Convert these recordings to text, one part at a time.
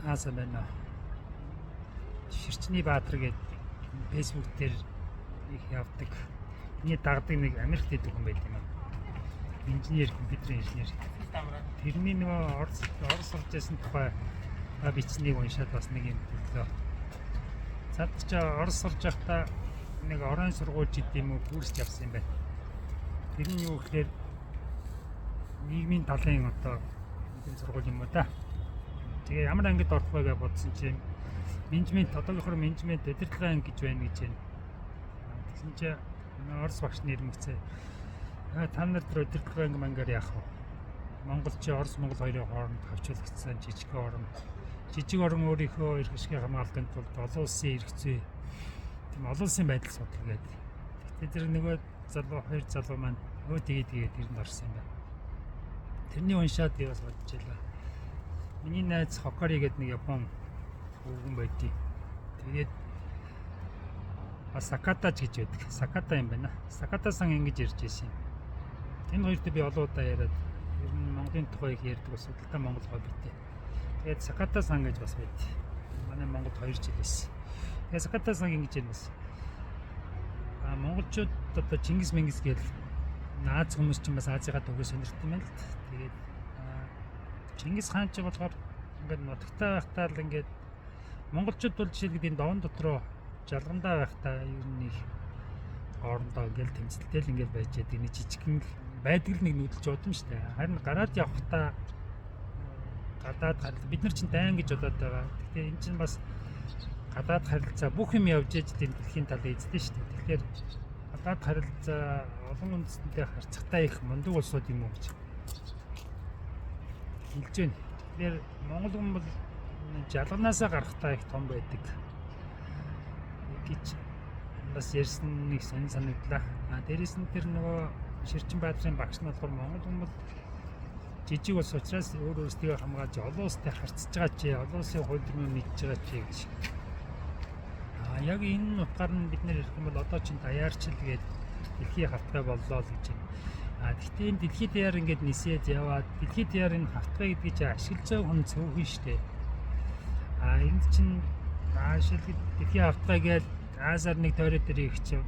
Хаасан байна уу? Ширчний Баатар гэдэг Facebook дээр их явдаг. Миний дагдаг нэг Америкт байдаг хүн байт юм аа. Инженер, компьютерийн инженер. Тэрний нөгөө Орос сурж байсан тухай бичсэнийг уншаад бас нэг юм төрлөө. Цаад чи Орос сурж байхдаа нэг орон сургууль гэдэг юм уу курст явсан юм байна. Тэр нь юу гэхээр нийгмийн талын одоо нэгэн сургууль юм уу да. Тэгээ ямар ангид орох вэ гэж бодсон чинь менежмент, одоогийнхоор менежмент удирдлагын анги гэж байна гэж байна. Тэгсэн чинь Орос багш нэрмэгцээ. Та нар тэр удирдлагын анги мангаар яах вэ? Монгол чи Орос Монгол хоёрын хооронд хавчуулагдсан жижиг орн. Жижиг орн өөрийнхөө эрх ашигыг хамгаалахын тулд олон улсын эрх зүй, тийм олон улсын байдал судал гэдэг. Гэхдээ тэр нөгөө залуу, хоёр залуу маань өө тэгээ тэгээ тэрэнд орсон юм байна. Тэрний уншаад би бас бодож байлаа. Миний найз Хокори гэдэг нэг Япон хөвгөн байдیں۔ Тэгээд бас Сакатаж гэж байдаг. Саката юм байна. Саката сан ингэж ярьж байсан юм. Энэ хоёртой би олон удаа яриад ер нь Монголын тухай их ярьдаг, бас судалтай Монгол хоббитэй. Тэгээд Саката сан гэж бас байд. Манай Монголд 2 жил байсан. Тэгээд Саката сан ингэж ярьсан бас. А монголчууд одоо Чингис Мингис гээл наац хүмүүс чинь бас Азигаа төгөө сонирхт юм байна л. Тэгээд Чингис хаан ч болохоор ингээд нутагтай байхдаа л ингээд монголчууд бол жишээлбэл энэ довон дотроо жалгандаа байхдаа ер нь их хоорондоо ингээл тэмцэлтэй л ингээл байж яадаг, нэг жижигхэн л байдаг л нэг нүүдэлж удам штэ. Харин гараад явхдаа гадаад харилцаа бид нар чинь дайн гэж бодоод байгаа. Тэгэхээр эн чинь бас гадаад харилцаа бүх юм явж ээж энэ дэлхийн тал эздэг штэ. Тэгэхээр гадаад харилцаа олон үндэстэнтэй харьцахтай их мундаг улсууд юм уу гэж хэлж байна. Тэгэхээр Монгол хүн бол жалганаасаа гарахтаа их том байдаг гэж бас ярьсан нэг сонин санагдлаа. А дээрэс нь тэр нөгөө Ширчин Баатрын багш нь болохоор Монгол хүн бол жижиг улс учраас өөр өөрсдийгөө хамгаалж олон улстай харьцаж байгаа чи, олон улсын хууль дүрмээ мэдж байгаа чи гэж. А яг энэ утгаар нь бид нэр ярих юм бол одоо чинь даяарчил гээд дэлхийн хавтгай боллоо л гэж байна. А гэхдээ энэ дэлхийд даяар ингээд нисээд яваад дэлхийд даяар энэ хавтгай гэдгийг чи ашиглаж байгаа хүн цөөхөн штэ. А энд чинь аашилгэд дэлхийн хавтгай гээд Азар нэг тойроо дээр их чинь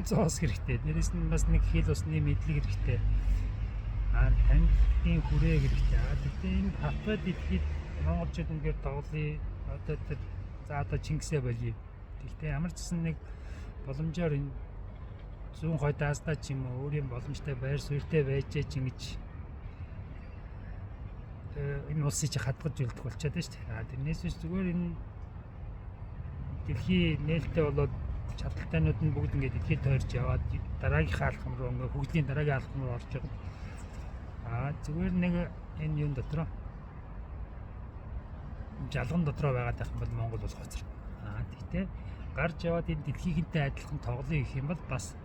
зоос хэрэгтэй. Дээрэс нь бас нэг хил усны мэдлэг хэрэгтэй. А танилтын хүрээ хэрэгтэй. А тэгтээ энэ хавтгай дэлхийд монголчууд ингээд тоглоё. Одоо тэр за одоо Чингисээ болъё. Тэгтээ ямар ч гэсэн нэг боломжоор энэ зүүн хойд Аздаа ч юм уу өөрийн боломжтой байр суурьтай байж ч ингэж энэ улсыг чи хадгаж үлдэх болчиход байна шүү дээ. А тэрнээс биш зүгээр энэ дэлхий нээлттэй болоод чадалтайнууд нь бүгд ингээд дэлхийд тойрж яваад дараагийнхаа алхам руу, ингээд хөгжлийн дараагийн алхам руу орж байгаа. А зүгээр нэг энэ юун дотроо, жалган дотроо байгаад байх юм бол Монгол бол хоцорно. А тэгтээ гарч яваад энэ дэлхийгэнтэй адилхан тоглоё гэх юм бол бас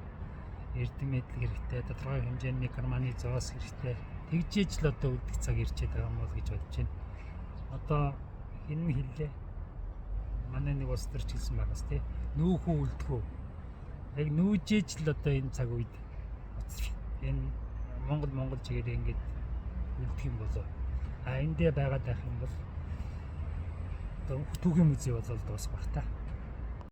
эрдэм мэдлэг хэрэгтэй, тодорхой хэмжээний карманы зоос хэрэгтэй. Тэгжээж л одоо үлдэх цаг ирчээд байгаа юм бол гэж бодож байна. Одоо хэн нь хэллээ? Манай нэг улс төрч хэлсэн байгаас тий. Нүүх үү, үлдэх үү? Яг нүүжээж л одоо энэ цаг үед энэ Монгол чигээр ингээд үлдэх юм болоо. А эндээ байгаад байх юм бол одоо түүхийн музей болол дуусах бах та.